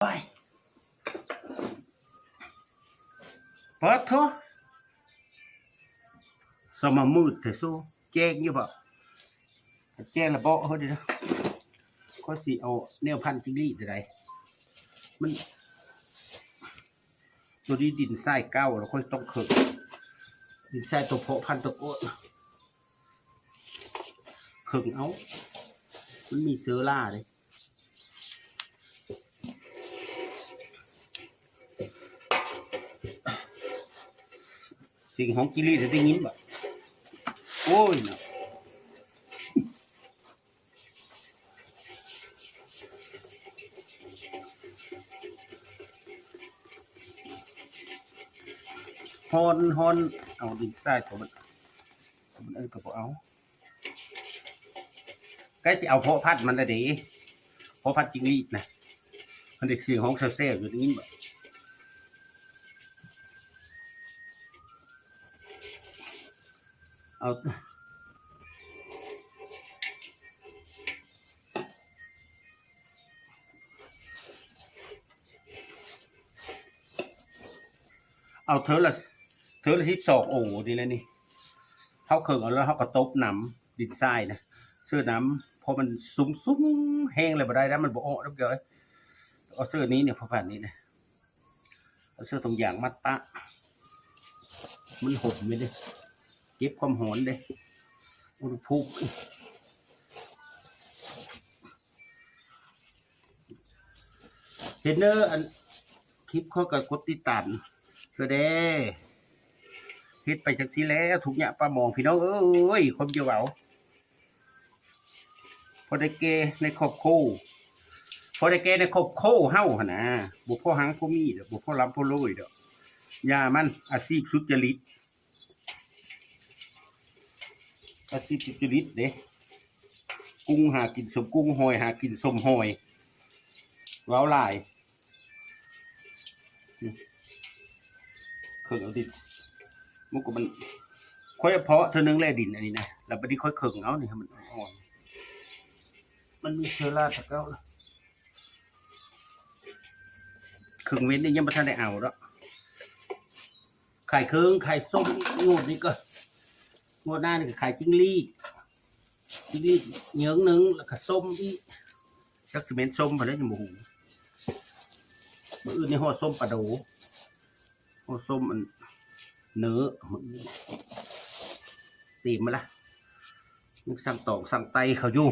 ໂອ້ຍ ປາດໂທ້ ສະມາມືດແທ້ຊູ ແຈ້ງຢູ່ບໍ? ແຈ້ງລະເບາະເຮີດເດີ ຂ້ອຍຊິເອົາແນວພັນຈິງຫຼີດໃດ ມັນ ໂຕນີ້ດິນຊາຍເກົ່າ ແລ້ວຂ້ອຍຕ້ອງເຄີງ ດິນຊາຍໂຕເພາະພັນໂຕໂກດ ເຄີງເອົາ ມັນມີເຊື້ອລາເດ້. ສຽງຮ້ອງຈິງຫຼີດໄດ້ຍິນບໍ່? ໂອ້ຍເນາະ ຮ້ອນ ຮ້ອນ ເອົາດິນຊາຍເຂົ້າມາ ມັນເອີ້ນກໍບໍ່ເອົາ ໃກ້ຊິເອົາເພາະພັນມັນລະເດ້ ເພາະພັນຈິງຫຼີດນະ ມັນໄດ້ສຽງຮ້ອງແຊວໆຢູ່ ໄດ້ຍິນບໍ່? ເອົາ ເອົາເທື່ອລະ ເທື່ອລະສິບສອງໂອນີ້ແຫຼະນີ້ ເຮົາເຄີງເອົາແລ້ວເຮົາກໍຕົບນ້ຳ ດິນຊາຍນະ ເຊື້ອນ້ຳ ເພາະມັນຊຸ່ມໆ ແຮງແລ້ວບໍ່ໄດ້ນະ ມັນບໍ່ອອກດອກເຈົ້າເອີຍ ເອົາເຊື້ອນີ້ນີ້ ເພາະພັນນີ້ນະ ເອົາເສື້ອຖົງຢາງມັດປະ ມັນຫົມໄວ້ເດ້ ເກັບຄວາມຮ້ອນເດ້ ອຸນຫະພູມ ເຫັນເດີ ອັນ ຄລິບຂ້ອຍກໍກົດຕິດຕາມເທື່ອແດ່ ເຮັດໄປຈັ່ງຊີ້ແຫຼະ ທຸກຍາກປາໝອງ ພີ່ນ້ອງເອີຍ ຄວາມຢ່າເວົ້າ ພໍໄດ້ແກ່ໃນຄອບຄົວ ພໍໄດ້ແກ່ໃນຄອບຄົວເຮົາຫັ້ນນາ ບໍ່ພໍຮັ່ງພໍມີດອກ ບໍ່ພໍລ່ຳພໍລວຍດອກ ຢ່າມັນ ອາຊີບສຸດຈະລິດ ອາຊີບສຸດຈະລິດເດ້ ກຸ້ງຫາກິນສົ້ມກຸ້ງ ຫອຍຫາກິນສົ້ມຫອຍ ເວົ້າຫຼາຍ ເຄີງເອົາດິນ ມັນກໍມັນ ຂ້ອຍເພາະເທື່ອໜຶ່ງແຫຼະດິນອັນນີ້ນະ ແລ້ວບັດນີ້ຂ້ອຍເຄີງເອົານີ້ໃຫ້ມັນອ່ອນໆ ມັນມີເຊື້ອລາແຕ່ເກົ່າລະ ເຄິ່ງເວັນນີ້ຍັງບໍ່ທັນໄດ້ເອົາດອກ ຂາຍເຄິ່ງ ຂາຍສົ້ມ ງວດນີ້ກໍ ງວດໜ້ານີ້ກໍຂາຍຈິງຫຼີດ ຈິງຫຼີດເຍີງໜຶ່ງ ແລ້ວກໍສົ້ມອີກ ຈັກຊິແມ່ນສົ້ມປານໃດຍັງບໍ່ຮູ້ ມື້ອື່ນນີ້ຫໍ່ສົ້ມປາໂດ ຫໍ່ສົ້ມອັນ ເນີ ມື້ອື່ນ ຕີມາລະ ຍັງສັ່ງຕອງສັ່ງໄຕ້ເຂົາຢູ່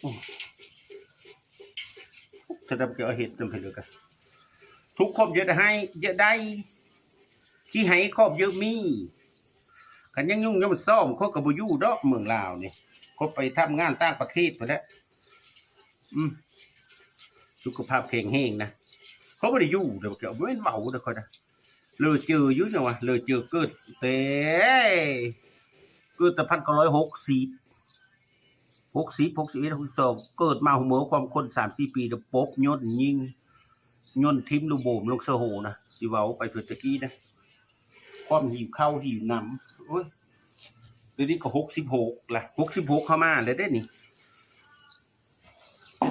ໂອ້ ຈະໄດ້ບໍ່ເອົາເຮັດນຳໃຜເລີຍກະ ທຸກຄອບເຢີະໃຫ້ ເຢີະໄດ້ ຂີ້ໄຫ້ຄອບເຢີະມີ ຄັນຍັງຫຍຸ້ງຍັງຊອມ ຂ້ອຍກໍບໍ່ຢູ່ດອກເມືອງລາວນີ້ ຂ້ອຍໄປທຳງານຕ່າງປະເທດພຸ້ນແຫຼະ ອືມ ສຸຂະພາບແຂງແຮງນະ ຂ້ອຍບໍ່ໄດ້ຢູ່ເດີ ບໍ່ແມ່ນເວົ້າເດີຂ້ອຍນະ ເລີເຈີຢູ່ຫຍັງວະ ເລີເຈີເກີດແຕ່ ເກີດແຕ່ພັນເກົ້າຮ້ອຍຫົກສິບ ຫົກສິບ ຫົກສິບເອັດ ຫົກສິບສອງ ເກີດມາຫົວເມືອຄວາມຄົນສາມສີ່ປີ ແລ້ວປົບຍົນຍິງ ຍົນຖິ້ມລູກໂບມລົງເສືອໂຫນະ ຊິເວົ້າໄປເພິ່ນຕະກີ້ນະ ຄວາມຫິວເຂົ້າຫິວນ້ຳ ໂອ້ຍ ດຽວນີ້ກໍຫົກສິບຫົກລະ ຫົກສິບຫົກເຂົ້າມາແລ້ວເດ້ນີ້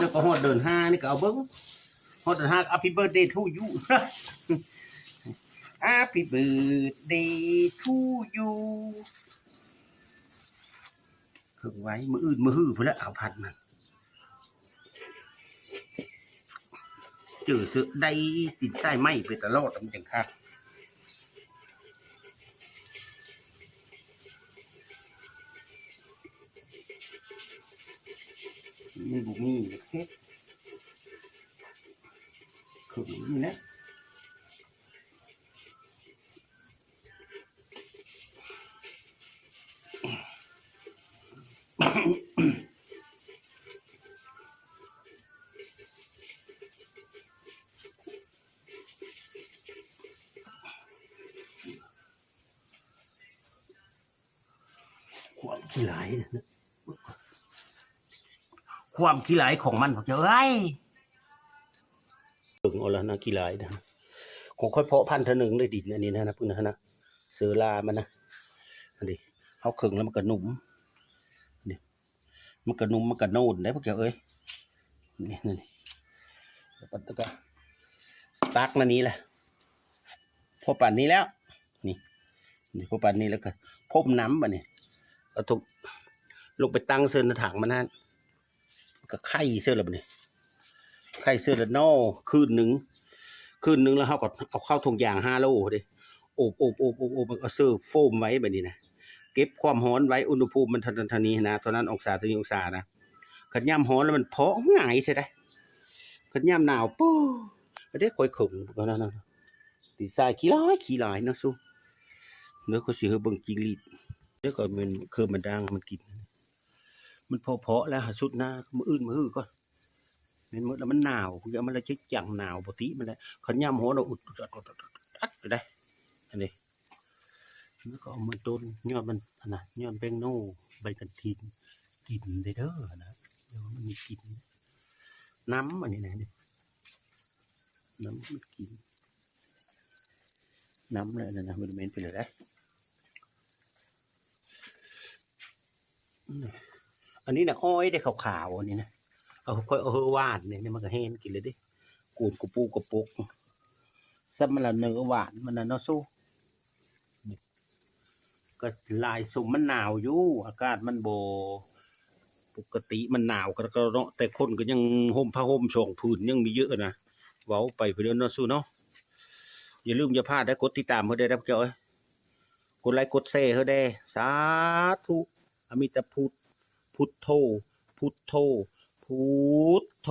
ດຽວກໍຮອດເດືອນຫ້ານີ້ກໍເອົາເບິ່ງ ຮອດເດືອນຫ້າ Happy birthday to you Happy birthday to you ເຄິ່ງໄວ້ ມື້ອື່ນມື້ຮືພຸ້ນແຫຼະ ເອົາພັດມັນ ເຈີເສື້ອໄດ້ ຕີນສາຍໄມ້ໄປຕະຫຼອດ ມັນຈັ່ງຄັກ ມັນບໍ່ມີເຮັດ ຄືນີ້ແຫຼະ. ຄວາມຂີ້ຫຼາຍ ຄວາມຂີ້ຫຼາຍຂອງມັນ ພວກເຈົ້າເອີຍ ເບິ່ງເອົາລະນະ ຂີ້ຫຼາຍນະ. ຂ້ອຍເພາະພັນເທື່ອໜຶ່ງເດ້ ດິນອັນນີ້ນະ ເບິ່ງນະ ເຊີລາມັນນະ ອັນນີ້ ເຮົາເຄິ່ງແລ້ວມັນກະໜຸ່ມ ນີ້ ມັນກະໜຸ່ມ ມັນກະໂນນໄດ໋ພວກເຈົ້າເອີຍ ນີ້ ນີ້ ແລ້ວກະຕັກມານີ້ແຫຼະ ພໍປານນີ້ແລ້ວ ນີ້ ນີ້ ພໍປານນີ້ແລ້ວກະພົ່ມນ້ຳບາດນີ້ ເອົາຖົງລົງໄປຕັ້ງເຊິ່ງໜ້າຖັງມັນຫັ້ນ ກະໄຂເຊິ່ງລະບາດນີ້ ໄຂເຊິ່ງລະເນາະ ຄືນໜຶ່ງ ຄືນໜຶ່ງແລ້ວເຮົາກະເອົາເຂົ້າຖົງຢາງຫ້າໂລເດ້ ໂອບໆໆໆ ແລ້ວກະເຊີໂຟມໄວ້ບາດນີ້ນະ ເກັບຄວາມຮ້ອນໄວ້ ອຸນຫະພູມມັນເທົ່ານັ້ນເທົ່ານີ້ນະ ເທົ່ານັ້ນອົງສາ ເທົ່ານີ້ອົງສານະ ຄັນຍາມຮ້ອນແລ້ວມັນເພາະງ່າຍແທ້ໃດ໋ ຄັນຍາມໜາວ ໂປ້ ເດ້ຂ້ອຍເຄິ່ງ ຕິດຊາຍຂີ້ຫຼາຍ ຂີ້ຫຼາຍເນາະສູ ເດີ ຂ້ອຍຊິໃຫ້ເບິ່ງຈິງຫຼີດ ເດີ ຂ້ອຍແມ່ນເຄີມມາດາງມັນກິນ ມັນເພາະໆແລ້ວຫາຊຸດນາ ມື້ອື່ນມື້ຮືກ່ອນ ແມ່ນໝົດແລ້ວ ມັນໜາວ ຢາມັນລະຈິກຈັງ ໜາວ ບໍ່ຕິມັນແຫຼະ ຄັນຍາມຮ້ອນ ອຸດອັດໄດ້ ອັນນີ້ ແລ້ວກໍເອົາມັນຕົ້ນ ຍອດມັນຫັ້ນນະ ຍອດແປ້ງໂນ ໃບກະຖິນ ກິ່ນເດ້ເດີຫັ້ນນະ ມັນມີກິ່ນ ນ້ຳອັນນີ້ນະ ນ້ຳມັນກິ່ນ ນ້ຳແຫຼະນັ້ນນະ ມັນເໝັນໄປເລີຍເດ້ ອັນນີ້ນະ ອ້ອຍເດ້ ຂາວໆ ອັນນີ້ນະ ເອົາ ຂ້ອຍເອົາເຮີຫວ່ານນີ້ ມັນກະແຫ້ງກິນເລີຍເດ້ ໂກນກະປູກະປົກ ສຳມະລະເນີຫວານມັນນະເນາະສູ ກະຫຼາຍສົມມັນໜາວຢູ່ ອາກາດມັນບໍ່ປົກກະຕິ ມັນໜາວກະເນາະ ແຕ່ຄົນກະຍັງຫົ່ມຜ້າຫົ່ມສອງຜືນ ຍັງມີເຍີະນະ ເວົ້າໄປເພິ່ນເນາະສູເນາະ ຢ່າລືມຢ່າພາດເດີ ກົດຕິດຕາມເຮົາແດ່ເດີພວກເຈົ້າເອີຍ ກົດໄລກົດແຊເຮົາແດ່ ສາທຸ ອະມິຕາພຸດ ພຸດໂທ ພຸດໂທ ພຸດໂທ